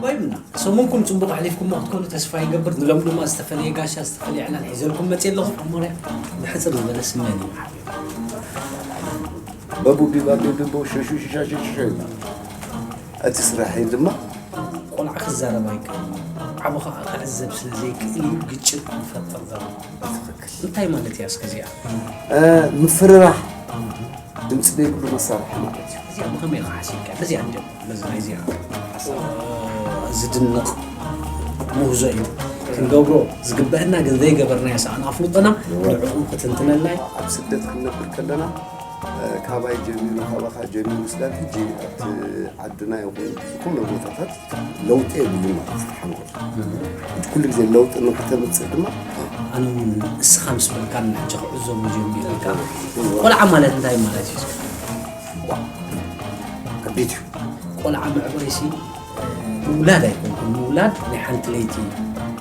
ባይብና ሰሙንኩም ጽቡቕ ኣሕሊፍኩሞ ክትኮኑ ተስፋ ይገብር። ንሎም ድማ ዝተፈለየ ጋሻ ዝተፈለየ ዕላል ሒዘልኩም መጽእ ኣለኹ። ኣሞርያ ብሕጽር ዝበለ ስመኒ። በቡ ቢባ ቢብቦ ሸሹ ሽሻ ሽሹ ይብላ። እቲ ስራሐይ ድማ ቆልዓ ክዛረብ ኣይክእል፣ ዓቦ ከዓ ክዕዘብ ስለ ዘይክእል እዩ ግጭት ዝፈጥር ዘሎ። እንታይ ማለት እያ እስከ እዚኣ? ምፍርራሕ ድምፂ ዘይብሉ መሳርሒ ማለት እዩ። እዚኣ ብኸመይ ኢኻ ሓሲብካ? በዚኣ እንደ በዚ ናይዚኣ ሓሳብ ዝድነቕ ምህዞ እዩ። ክንገብሮ ዝግበአና ግን ዘይገበርናዮ ሰኣን ኣፍልጦና ንዕኡ ክትንትነልና እዩ። ኣብ ስደት ክንነብር ከለና ካባይ ጀሚሩ ካባኻ ጀሚሩ ስዳን ሕጂ ኣብቲ ዓድና ይኹን ዝኾነ ቦታታት ለውጢ የብሉን ማለት እዩ። ሓንጎል ኩሉ ግዜ ለውጢ ንክተምፅእ ድማ ኣነ እውን እስኻ ምስ በልካን ሕጂ ክዕዘቡ ጀሚረልካ ቆልዓ ማለት እንታይ ማለት እዩ? ከቢድ እዩ። ቆልዓ ምዕባይሲ ምውላድ ኣይኮንኩን። ምውላድ ናይ ሓንቲ ለይቲ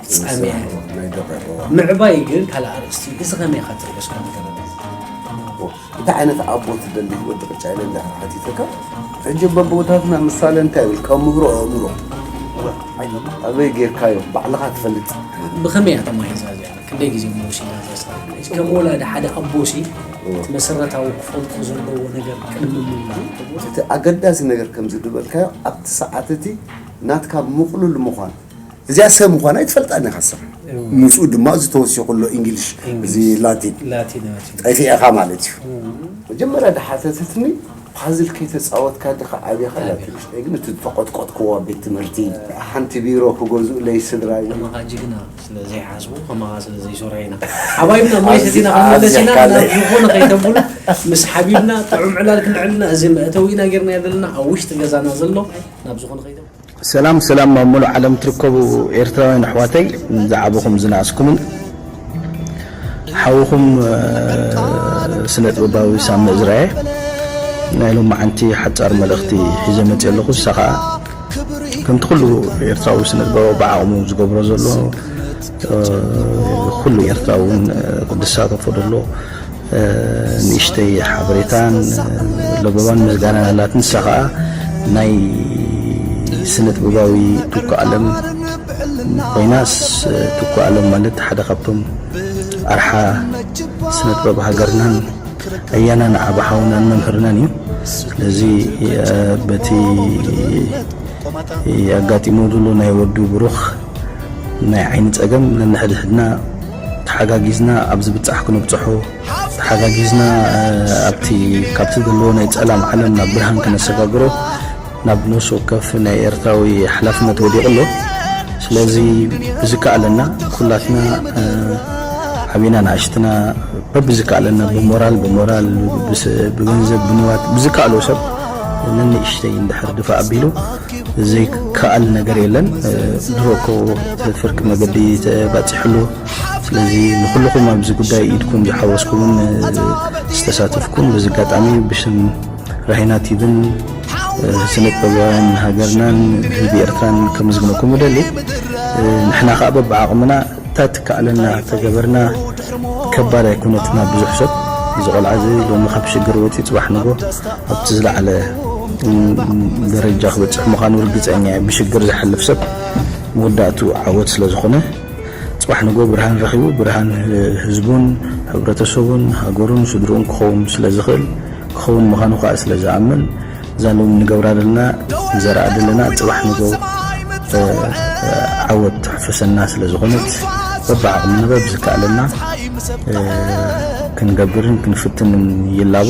ፍፃመ ይመስል ናይ ደብረ ምዕባይ ግን ካልእ ኣርእስቲ እዩ። እዚ ከመይ ኢኻ ትርእዮ እስከ ንገረኒ። እንታይ ዓይነት ኣቦ ትደሊ ወዲ ቅጫ ኢለ እንድሕር ሓቲተካ ሕጂ በቦታትና ምሳሌ እንታይ ይብል ካብ ምህሮ ኣእምሮ ኣበይ ጌርካዮ ባዕልኻ ትፈልጥ። ብኸመይ እያ ተማሂዛ እዚኣ? ክንደይ ግዜ ምወሲዳ እዛ ስራሕ? ሕጂ ከም ወላዲ ሓደ ኣቦሲ እቲ መሰረታዊ ክፈልጦ ዘለዎ ነገር ቅድሚ ምምላእ እቲ ኣገዳሲ ነገር ከምዚ ዝበልካዮ ኣብቲ ሰዓት እቲ ናትካ ምቕሉል ምዃን እዚኣ ሰብ ምዃና ኣይትፈልጣን ኢኻ ሰብ ምስኡ ድማ እዚ ተወሲኹ ኣሎ እንግሊሽ እዚ ላቲን ላቲን ናቲ ጠፊእኻ ማለት እዩ መጀመርያ ድሓተተትኒ ፓዝል ከይተፃወትካ ድኻ ዓብኻ ኢላትኒ ግን እቲ ዝተቆጥቆጥክዎ ኣብ ቤት ትምህርቲ ሓንቲ ቢሮ ክገዝኡለይ ስድራይ ከማኻ ጅግና ስለ ዘይሓስቡ ከማኻ ስለ ዘይሶርያ ኢና ሓባይብና ማይ ሰቲና ክንመለስ ኢና ናብ ዝኾነ ከይተብሉ ምስ ሓቢብና ጥዑም ዕላል ክንዕልና እዚ መእተዊ ኢና ጌርና ዘለና ኣብ ውሽጢ ገዛና ዘሎ ናብ ዝኾነ ከይተብሉ ሰላም ሰላም ኣብ ሙሉእ ዓለም ትርከቡ ኤርትራውያን ኣሕዋተይ ዝዓበኹም ዝነኣስኩምን ሓውኹም ስነ ጥበባዊ ሳሚ እዝራየ ናይ ሎማዓንቲ ሓጻር መልእኽቲ ሒዘ መፅእ ኣለኹ። ንሳ ከዓ ከምቲ ኩሉ ኤርትራዊ ስነ ጥበባዊ ብዓቕሙ ዝገብሮ ዘሎ ኩሉ ኤርትራዊ እውን ክሳተፎ ደሎ ንእሽተይ ሓበሬታን ለበዋን ምስጋናን ኣላት። ንሳ ኸዓ ናይ ስነ ጥበባዊ ቱኩ ኣለም ኮይና፣ ቱኩ ኣለም ማለት ሓደ ካብቶም ኣርሓ ስነ ጥበብ ሃገርናን ኣያናን ዓቢ ሓውናን መምህርናን እዩ። ስለዚ በቲ ኣጋጢሙ ዘሎ ናይ ወዱ ብሩኽ ናይ ዓይኒ ጸገም ነንሕድሕድና ተሓጋጊዝና ኣብ ዝብጻሕ ክነብጽሖ ተሓጋጊዝና ኣብቲ ካብቲ ዘለዎ ናይ ጸላም ዓለም ናብ ብርሃን ከነሰጋግሮ ናብ ነፍሲ ወከፍ ናይ ኤርትራዊ ሓላፍነት ወዲቑ ኣሎ። ስለዚ ብዝከኣለና ኩላትና ዓቢና ንኣሽትና በብዝከኣለና ብሞራል ብሞራል ብገንዘብ ብንዋት ብዝከኣሎ ሰብ ነንእሽተይ እንድሕር ድፋ ኣቢሉ ዘይከኣል ነገር የለን። ድሮ እኮ ፍርቂ መገዲ ተባፂሕሉ። ስለዚ ንኩልኹም ኣብዚ ጉዳይ ኢድኩም ዝሓወስኩምን ዝተሳተፍኩም በዚ ኣጋጣሚ ብሽም ራሂና ቲቪን ስነ ጥበባውያን ሃገርናን ህዝቢ ኤርትራን ከመስግነኩም እደሊ። ንሕና ከዓ በብዓቕምና እታ ትከኣለና ተገበርና። ከባድ ኣይኮነትና ብዙሕ ሰብ እዚ ቆልዓ እዚ ሎሚ ካብ ሽግር ወፂኡ ፅባሕ ንጎ ኣብቲ ዝለዓለ ደረጃ ክበፅሕ ምዃኑ ርግፀኛ እየ። ብሽግር ዝሓልፍ ሰብ መወዳእቱ ዓወት ስለ ዝኾነ ፅባሕ ንጎ ብርሃን ረኺቡ ብርሃን ህዝቡን ሕብረተሰቡን ሃገሩን ስድርኡን ክኸውን ስለ ዝኽእል ክኸውን ምዃኑ ከዓ ስለ ዝኣምን እዛ ሎሚ ንገብራ ዘለና ንዘርኣ ዘለና ፅባሕ ንጎ ዓወት ተሕፍሰና ስለ ዝኾነት በብዓቕምና በብዝከኣለና ክንገብርን ክንፍትንን ይላቦ።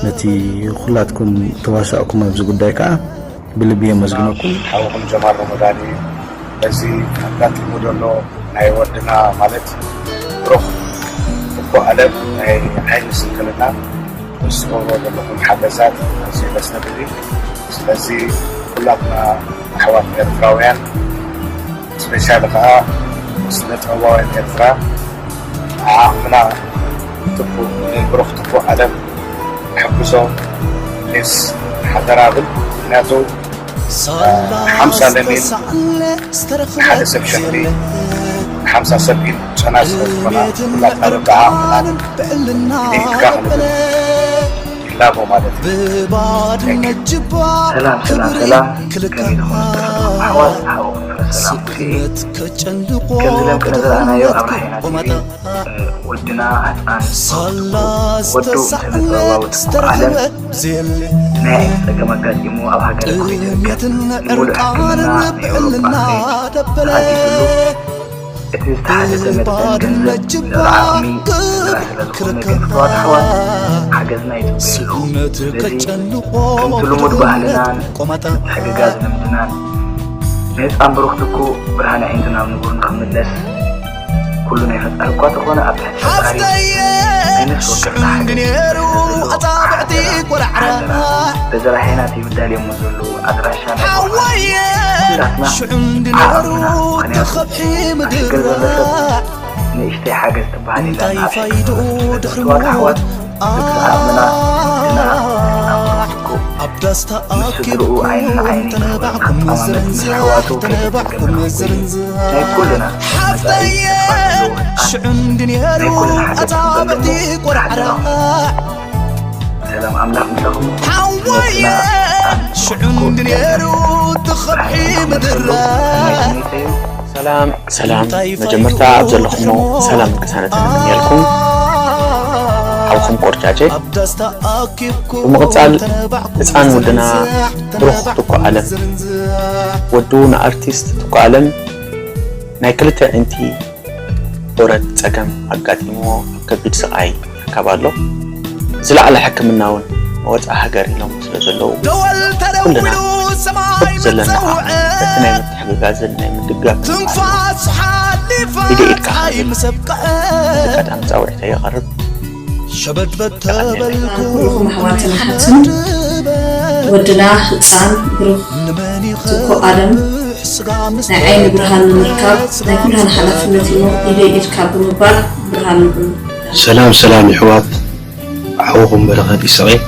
ነቲ ኩላትኩም ተዋሳእኩም ኣብዚ ጉዳይ ከዓ ብልቢ የመስግነኩም። ሓውኹም ጀማል ረመዳን እዩ። በዚ ኣጋጢሙ ዘሎ ናይ ወድና ማለት ብሩኽ እኮ ኣለም ናይ ዓይኒ ስንክልና ምስ ትገብሮ ዘለኹም ሓገዛት ኣዝዩ ደስ ዘብል እዩ። ስለዚ ኩላትና ኣሕዋት ኤርትራውያን ስፔሻሊ ከዓ ስነ ጥበባውያን ኤርትራ ዓቕምና ትኩ ንብሩኽ ትኩ ኣለም ንሕግዞ ፕሊስ ሓደራ ብል ምክንያቱ ሓምሳ ለሚን ንሓደ ሰብ ሸኽሊ ንሓምሳ ሰብ ኢድ ጨና ስለ ዝኾና ኩላትና በብዓቕምና ኢድካ ክንብል ላቦ ማለት እዩ። ብባድመ ጅባ ሰላም፣ ሰላም፣ ክብሪ ሰላም። ክልካ ከመይ ትኾኑ? ኣሕዋት፣ ሓወኹም ፍረ ሰላም ሙሴ። ስእነት ከጨንቆ ከምዚ ለምቅነ ዝረኣናዮ ኣብ ራሕና ቆመጣ ቲቪ፣ እ፣ ወድና ህፃን ሳላ ወዱ ዝተሳዕነ ስነ-ጥበባዊ ትኩእ ዓለም ዝተረኽበ ዜል ናይ ጸገም ኣጋጢሙ ኣብ ሃገረ ኩዌት ይርከብ። ጥሜትን ንሙሉእ ሕክምና ዕርቃንን ናይ ኤውሮጳ ብዕልና ከይዱ ደበለ። ተኣጊዱሉ፣ እቲ ዝተሓተተ መጠን ገንዘብ ልዕሊ ዓቕሚ ስድራ ስለ ዝኾነ፣ ግን ፍቱዋት ኣሕዋት ሓገዝና ይጽበዩ ኣለዉ። ስለዚ ከምቲ ልሙድ ባህልናን ምትሕግጋዝ ልምድናን ንህጻን ብሩኽ ትኩእ ብርሃን ኣዒንቱ ናብ ንቡር ንኽምለስ ኩሉ ናይ ፈጣሪ እኳ ተኾነ ኣብ ትሕቲ ፈጣሪ ናይ ነፍሲ ወከፍና ሓገዝ ሓደራ። በዚ ራሄና ቲቪ ዳልየሞ ዘለዉ ኣድራሻ ናይ ኩላትና ዓቕምና፣ ምኽንያቱ ኣብ ሽግር ዘሎ ሰብ ንእሽተይ ሓገዝ ትበሃል የላን። ኣብ ሽግር ዘሎ ሰብ ንእሽተይ ሓገዝ ትበሃል የላን። ኣሕዋት፣ ብግዜ ዓቕምና ግና ኣብ ንሱ ስድርኡ ዓይኒ ንዓይኒ ንኽጠማመት ምስ ኣሕዋቱ ከይተጸገመ ንኽጎዩ ናይ ኩልና መጻኢ ተስፋ ዘለዎ ህጻን ናይ ኩልና ሓገዝ ክግበር ኣለዎ። ሓደራኹም። ሰላም ኣምላኽ ምሳኹም ይኹን። ሓወየ፣ ሽዑ እንድነሩ ትኸፍሒ ምድራ። ሰላም፣ ሰላም። መጀመርታ ኣብ ዘለኹሞ ሰላም ቅሳነትን እምነየልኩም። ሓውኹም ቆርጫጨ። ብምቕጻል፣ ህጻን ወድና ብሩኽ ትኩ ኣለም፣ ወዱ ንኣርቲስት ትኩ ኣለም ናይ ክልተ ኣዒንቲ ደረት ጸገም ኣጋጢምዎ ኣብ ከቢድ ስቓይ ይርከብ ኣሎ። ዝለዓለ ሕክምና እውን ንወጻኢ ሃገር ኢሎም ስለ ዘለዉ፣ ኩልና ብሕቡእ ዘለና ከዓ በቲ ናይ ምትሕግጋዝን ናይ ምድጋፍን ባህልና ኢደ ኢድካ ክንብል በዚ ኣጋጣሚ ጻውዒተይ የቐርብ። ኩልኹም ኣሕዋትን ኣሓትን፣ ወድና ህጻን ብሩኽ ትኩእ ኣለም ናይ ዓይኒ ብርሃን ንምርካብ ናይ ኩላህና ሓላፍነት እዩ እሞ ኢደይ ኢድካ ብምባል ብርሃን ንኹን። ሰላም ሰላም የሕዋት፣ ሓውኹም በረኸት ኢሰቕ እየ።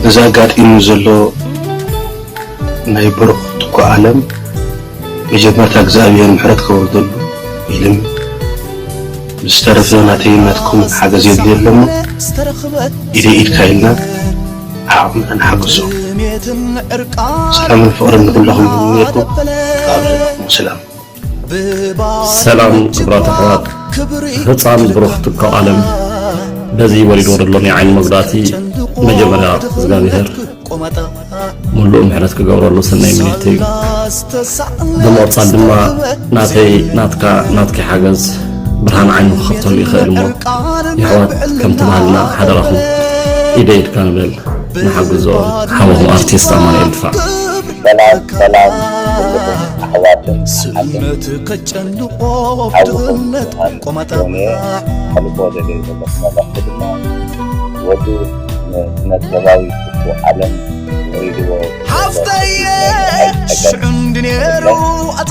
ነዚ ኣጋጢሙ ዘሎ ናይ ብሩኽ ትኩእ ኣለም መጀመርታ እግዚኣብሔር ምሕረት ከውርደሉ ይልምን። ብዝተረፈ ናተይን ናትኩምን ሓገዝ የድልዮ ኣሎ እሞ ኢደይ ኢድካ ኢልና ዓቕምና ንሓግዞ። ሰላምን ፍቕርን ንኹላኹም ይምነየልኩም። ካብ ዘለኹሞ ሰላም። ሰላም ክቡራት ኣሕዋት፣ ህፃን ብሩኽ ትኩእ ኣለም በዚ ወሪድዎ ዘሎ ናይ ዓይኒ መጉዳእቲ መጀመርያ እግዚኣብሔር ሙሉእ ምሕረት ክገብረሉ ሰናይ ምኒት እዩ። ብምቕፃል ድማ ናተይ ናትካ ናትኪ ሓገዝ ብርሃን ዓይኑ ክኸፍተሉ ይኽእል እሞ የሕዋት ከምቲ ባህልና ሓደራኹም ኢደ ኢድካ ንበል ንሓግዞ። ሓወኹም ኣርቲስት ኣማኑኤል ድፋዕ። ሰላም ሰላም ኩልኹም ኣሕዋትን ኣሓትን ሓውኹም ዮኒ ከልቦ ደልየ ዘለኹ መልእኽቲ ድማ ወዱ ንስነጥበባዊ ትኩእ ዓለም ወሪድዎ ዘሎ ከቢድ ናይ ምርኣይ ጸገም ንምግላጽ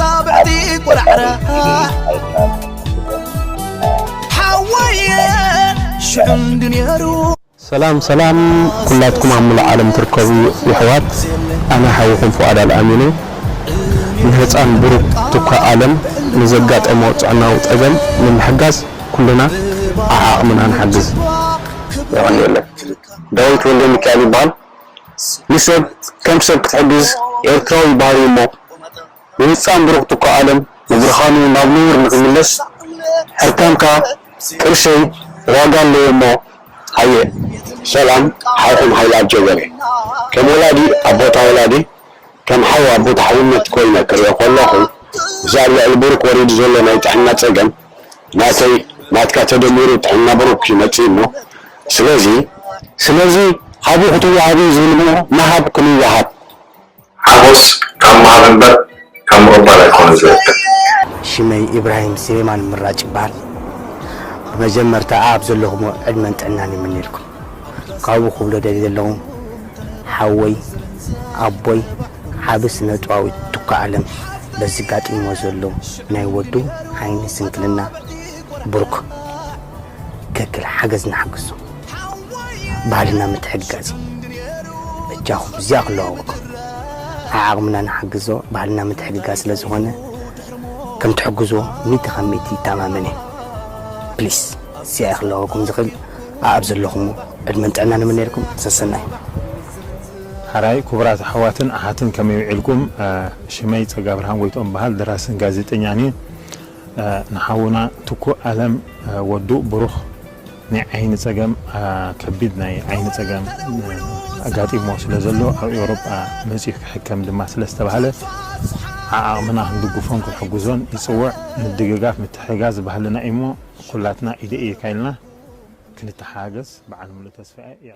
ኣብ ፈጣሪ ኢድ ኣእቲና ንሕግዞ። ሰላም ሰላም ኩላትኩም ኣብ ሙሉእ ዓለም ትርከቡ የሕዋት፣ ኣነ ሓውኹም ፍቓድ ኣልኣሚን እየ። ንህጻን ብሩክ ትኳ ኣለም ንዘጋጠሞ ጥዕናዊ ጸገም ንምሕጋዝ ኩልና ዓዓቕምና ንሓግዝ። የቐንየለይ። ዳዊት ወልደሚካኤል ይበሃል። ንሰብ ከም ሰብ ክትሕግዝ ኤርትራዊ ባህሪ እሞ ንህጻን ብሩኽ ትኳ ኣለም ንብርሃኑ ናብ ንቡር ንኽምለስ ሕርካንካ ቅርሸይ ዋጋ ኣለዎ እሞ ሃየ። ሰላም ሓውኹም ሃይለ ኣጆ ገሬ። ከም ወላዲ ኣብ ቦታ ወላዲ ከም ሓው ኣብ ቦታ ሓውነት ኮይነ ክሪኦ ከለኹ እዚ ኣብ ልዕሊ ብሩኽ ወሪዱ ዘሎ ናይ ጥዕና ጸገም ናተይ ናትካ ተደሚሩ ጥዕና ብሩኽ ይመጽእ እሞ ስለዚ ስለዚ ሃቡ ክትወሃብ እዩ ዝብል እሞ ምሃብ ክንወሃብ። ሓጎስ ካብ ምሃብ እምበር ካብ ምቕባል ኣይኮነን ዝረክብ። ሽመይ ኢብራሂም ስሌማን ምራጭ ይበሃል። ብመጀመርታ ኣብ ዘለኹሞ ዕድመን ጥዕናን ይምነየልኩም። ካብኡ ክብሎ ደልየ ዘለኹ ሓወይ ኣቦይ ዓቢ ስነጥበባዊ ቱካ ኣለም በዚ ጋጢምዎ ዘሎ ናይ ወዱ ዓይኒ ስንክልና ብሩክ ከክል ሓገዝ ንሓግዞ። ባህልና ምትሕግጋዝ እዩ። በጃኹም እዚኣ ክለዋወኩም ዓዓቕምና ንሓግዞ። ባህልና ምትሕግጋዝ ስለ ዝኾነ ከም ትሕግዝዎ ሚእቲ ካብ ሚእቲ ይተኣማመን እየ። ፕሊስ እዚኣ እየ ክለዋወኩም ዝኽእል። ኣብ ዘለኹም ዕድመን ጥዕናን እምነየልኩም። ሰሰናይ። ሓራይ ክቡራት ኣሕዋትን ኣሓትን ከመይ ውዒልኩም? ሽመይ ጸጋብርሃን ጎይትኦም በሃል፣ ደራስን ጋዜጠኛን እየ። ንሓውና ትኩእ ኣለም ወዱ ብሩኽ ናይ ዓይኒ ጸገም፣ ከቢድ ናይ ዓይኒ ጸገም ኣጋጢሞ ስለ ዘሎ ኣብ ኤውሮጳ መጺኡ ክሕከም ድማ ስለ ዝተባህለ ዓዓቕምና ክንድግፎን ክንሕግዞን ይጽውዕ። ምድግጋፍ ምትሕጋዝ ባህልና እዩሞ ኩላትና ኢደ ኢድካ ኢልና ክንተሓገዝ በዓል ሙሉእ ተስፋ እየ።